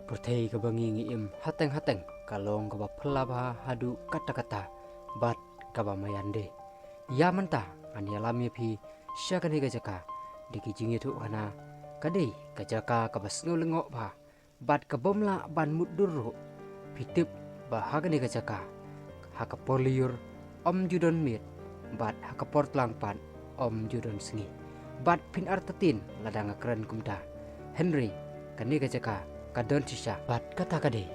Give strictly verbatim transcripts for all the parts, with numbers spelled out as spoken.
Pyrthei kaba ngi ngi im hateng hateng ka long kaba phylla bha haduh katta katta bad kaba maïan de. Ïa mynta ngan ïalam ïa phi sha kane ka jaka da ki jingïathuhkhana, ka dei ka jaka kaba sngew lyngngoh bha bad ka bym lah ban mutdur ruh. Phi tip ba ha kane ka jaka, ha ka por lyiur ym ju don miet bad ha ka por tlang pat ym ju don sngi. Bad phin artatien lada nga kren kumta. Hynrei kane ka jaka ka don shisha bad kata ka dei.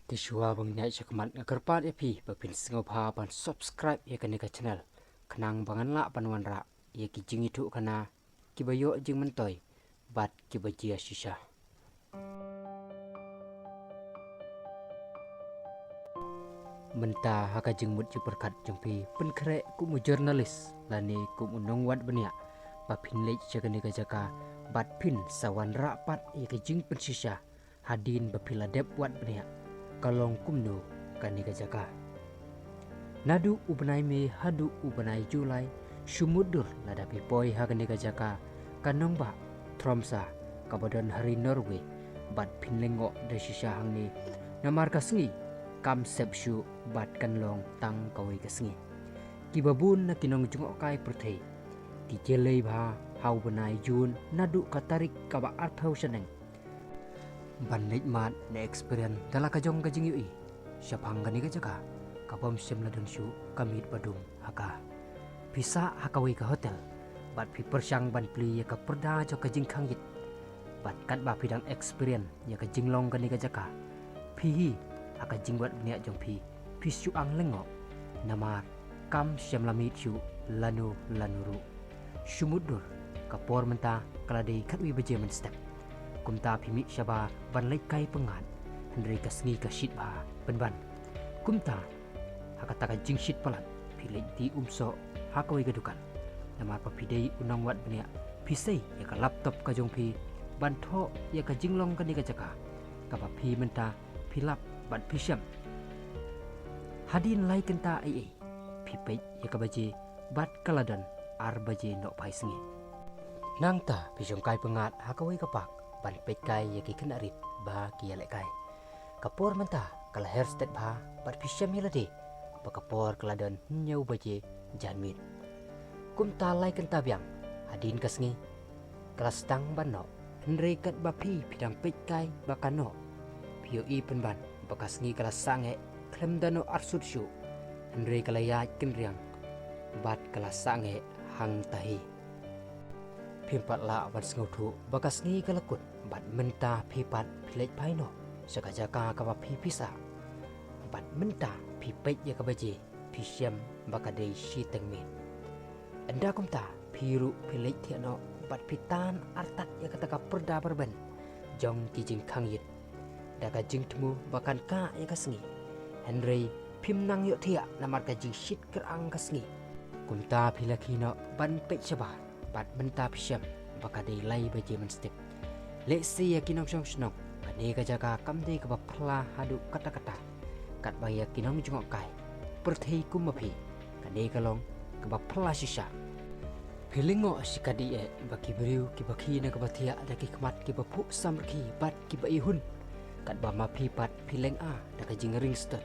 Te shuwa ban ïaid shakhmat, nga kyrpad ïa phi ba phin sngewbha ban subscribe ïa kane ka channel, khnang ba ngan lah ban wanrah ïa ki jingïathuhkhana kiba ïoh jingmyntoi bad kiba jia shisha. Mynta ha ka jingmut jingpyrkhat jong phi, pynkhreh kum u journalist lane kum u nongwad bniah ba phin leit sha kane ka jaka bad phin sa wanrah pat ïa ka jingpynshisha hadien ba phi la dep wad bniah. Ka long kumno kane ka jaka? Naduh u bnai May haduh u bnai July, shu mutdur lada phi poi ha kane ka jaka ka nongbah Tromsø kaba don ha ri Norway, bad phin lyngngoh da shisha hangne. Namar ka sngi kam sep shuh bad kan long tang kawei ka sngi. Kiba bun na ki nongjngohkai pyrthei ki jlei bha ha u bnai June naduh ka tarik kaba arphew shaneng ban leit mad ne experience da la ka jong ka jingïohi shaphang kane ka jaka ka bym shym la don shuh, ka miet ba dum ha ka. Phi sah ha kawei ka hotel bad phi pyrshang ban plie ïa ka pyrda jong ka jingkhang ïit. Bad katba phi dang experience ïa ka jinglong kane ka jaka, phi hi ha ka jingwad bniah jong phi, phi shu ang lyngngoh. Namar kam shym la miet shuh lano lano ruh. Shu mutdur, ka por mynta ka la dei khatwei baje mynstep. Kumta phi mih shabar ban leit kai pyngngad, hynrei ka sngi ka shit bha pynban. Kumta ha kata ka jingshit palat phi leit die umsoh ha kawei ka dukan. Namar ba phi dei u nongwad bniah, phi sei ïa ka laptop ka jong phi ban thoh ïa ka jinglong kane ka jaka kaba phi mynta phi lap bad phi shem. Hadien lai kynta ei ei phi peit ïa ka baje bad ka la don ar baje nohphai sngi. Nangta phi shong kai pyngngad ha kawei ka park ban peit kai ïa ki khynnah rit ba ki ïalehkai. Ka por mynta ka la her stet bha bad phi shem ïa lade ba ka por ka la don hynñiew baje janmiet. Kumta lai kynta biang hadien ka sngi ka la sdang ban noh, hynrei katba phi phi dang peit kai ba ka noh, phi ïohi pynban ba ka sngi ka la sangeh khlem da noh arsut shuh, hynrei ka la ïaid kynriang bad ka la sangeh hangta hi. Phim pat lah ban sngewthuh ba ka sngi ka la kut bad mynta phi pat phi leit phai noh sha ka jaka kaba phi phi sah. Bad mynta phi peit ïa ka baje phi shem ba ka dei shiteng miet. Ynda kumta phi ruh phi leit thiah noh bad phi tan artat ïa kata ka pyrda ba rben jong ki jingkhang ïit da ka jingthmu ba kan kah ïa ka sngi. Hynrei phim nang ïohthiah namar ka jingshit kyrang ka sngi. Kumta phi la khie noh ban peit shabar bad mynta phi shem ba ka dei lai baje mynstep. Lehse ïa ki nongshong shnong kane ka jaka kam dei kaba phylla haduh katta katta. Katba ïa ki nongjngohkai pyrthei kum ma phi kane ka long kaba phylla shisha. Phi lyngngoh shikatdei eh ba ki briew kiba khie na kaba thiah da ki khmat kiba phuh samrkhie bad kiba ihun. Katba ma phi pat phi lyngngoh da ka jingring stet.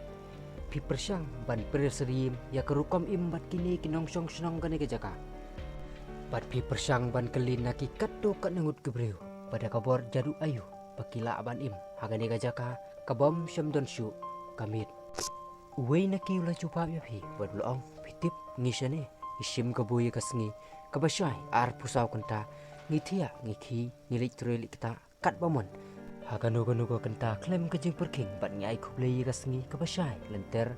Phi pyrshang ban pyrshang ïa ka rukom im bad kine ki nongshong shnong kane ka jaka. Bad phi pyrshang ban kylli na ki katto katne ngut ki briew ba da ka bor jadu aïu ba ki lah ban im ha kane ka jaka ka bym shym don shuh ka miet. Uwei na ki u la jubab ïa phi bad u la ong, phi tip, ngi shane ngi shim kabu ïa ka sngi kaba shai arphew saw kynta. Ngi thiah, ngi khie, ngi leit trei leit ktah katba mon ha kano kano ka kynta khlem ka jingpyrkhing bad ngi ai khublei ïa ka sngi kaba shai lynter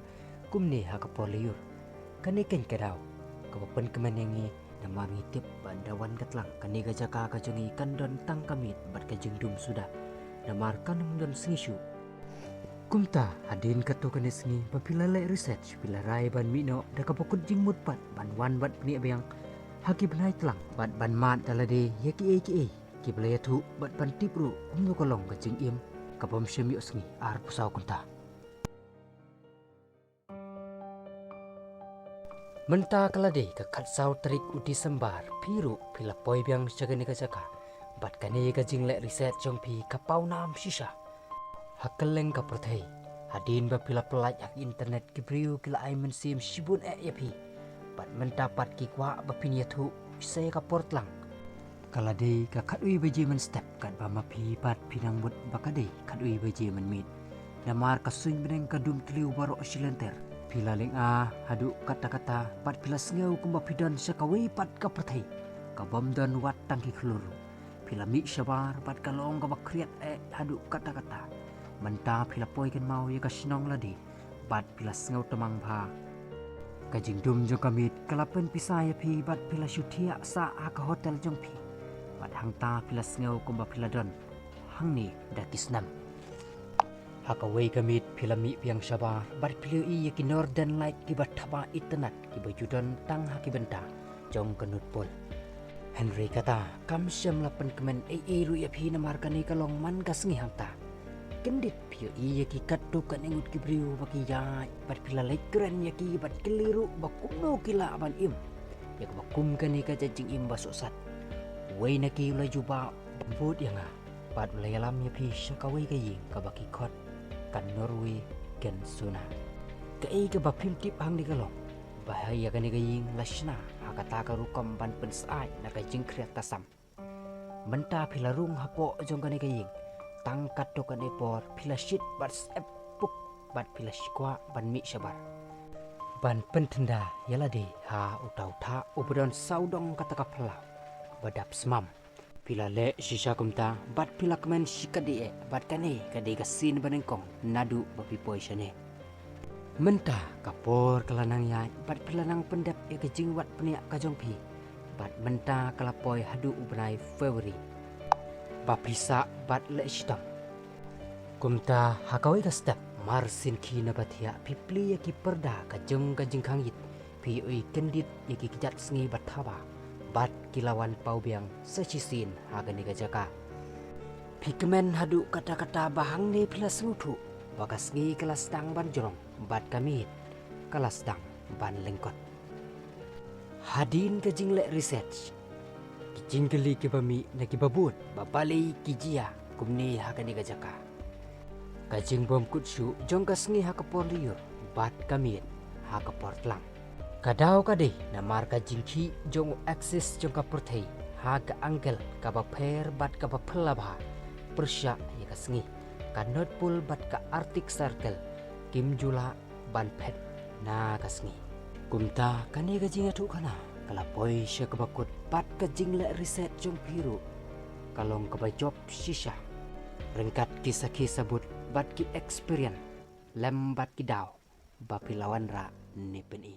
kumne ha ka por lyiur. Kane keiñ ka daw kaba pynkmen ïa ngi namar ngi tip ba ynda wan ka tlang kane ka jaka ka jong ngi kan don tang ka miet bad ka jingdum suda namar kan ym don sngi shuh. Kumta hadien katto katne sngi ba phi la leh research phi la rai ban mih noh da kaba kut jingmut pat ban wan bad bniah biang ha ki bnai tlang bad ban mad da lade ïa kiei kiei kiba la ïathuh bad ban tip ruh kumno ka long ka jingim ka bym shym ïoh sngi arphew saw kynta. Mynta ka la dei ka khatsaw tarik u Disembar, phi ruh phi la poi biang sha kane ka jaka. Bad kane ka jingleh reset jong phi ka pawnam shisha. Ha kylleng ka pyrthei, hadien ba phi la pyllait ha internet ki briew ki la ai mynsiem shibun eh ïa phi. Bad mynta pat ki kwah ba phin ïathuh sa ïa ka por tlang. Ka la dei ka khatwei baje mynstep katba ma phi pat phi nang mut ba ka dei khatwei baje mynmiet. Namar ka suiñ bneng ka dum tliw baroh shi lynter. Phi la lynga haduh katta katta bad phi la sngew kumba phi don sha kawei pat ka pyrthei, ka bym don wat tang ki khlur. Phi la mih shabar bad ka long kaba khriat eh haduh katta katta. Mynta phi la poi kynmaw ïa ka shnong lade bad phi la sngew tymmen bha. Ka jingdum jong ka miet ka la pynpisa ïa phi bad phi la shu thiah sah ha ka hotel jong phi. Bad hangta phi la sngew kumba phi la don hangne da ki snem. Ha kawei ka miet phi la mih biang shabar bad phi la ïohi ïa ki northern light kiba thaba itynnad kiba ju don tang ha ki bynta jong ka North Pole. Hynrei kata kam shym la pynkmen ei ei ruh ïa phi namar kane ka long man ka sngi hangta. Kyndit phi ïohi ïa ki katto katne ngut ki briew ba ki ïaid bad phi la leit kren ïa ki bad kylli ruh ba kumno ki lah ban im ïa kaba kum kane ka jingim ba sohsat. Uwei na ki u la jubab bud ïa nga bad u la ïalam ïa phi sha kawei ka ïing kaba ki khot ka Norwegian Sauna. Kaei kaba phim tip hangne ka long ba ha ïa kane ka ïing la shna ha kata ka rukom ban pynsyaid na ka jingkhriat ka sam. Mynta phi la rung hapoh jong kane ka ïing tang katto katne por, phi la shit bad sep puk bad phi la shikwah ban mih shabar ban pynthynda ïa lade ha uta u thah uba don sawdong kata ka phyllaw ba dap smam. Phi la leh shisha kumta bad phi la kmen shikatdei eh bad kane ka dei ka sien banyngkong naduh ba phi poi shane. Mynta ka por ka la nang ïaid bad phi la nang pyndep ïa ka jingwad bniah ka jong phi. Bad mynta ka la poi haduh u bnai February ba phi sah bad leh shitom. Kumta ha kawei ka step mar sien khie na ba thiah phi plie ïa ki pyrda ka jong ka jingkhang ïit. Phi ïohi kyndit ïa ki kjat sngi ba thaba bad ki la wan paw biang sa shisien ha kane ka jaka. Phi kmen haduh katta katta ba hangne phi la sngewthuh ba ka sngi ka la sdang ban jrong bad ka miet ka la sdang ban lyngkot. Hadien ka jingleh reset, ki jingkylli kiba mih na kiba bud ba balei ki jia kumne ha kane ka jaka. Ka jingbymkut shuh jong ka sngi ha ka por lyiur bad ka miet ha ka por tlang. Ka daw ka dei namar ka jingkhih jong u axis jong ka pyrthei ha ka angle kaba pher bad kaba phylla bha pyrshah ïa ka sngi. Ka North Pole bad ka Arctic Circle kim ju lah ban phet na ka sngi. Kumta kane ka jingïathuhkhana ka la poi sha kaba kut bad ka jingleh reset jong phi ruh ka long kaba jop shisha. Ryngkat ki sakhi sabut bad ki experience lem bad ki daw ba phi la wanrah ne pyni.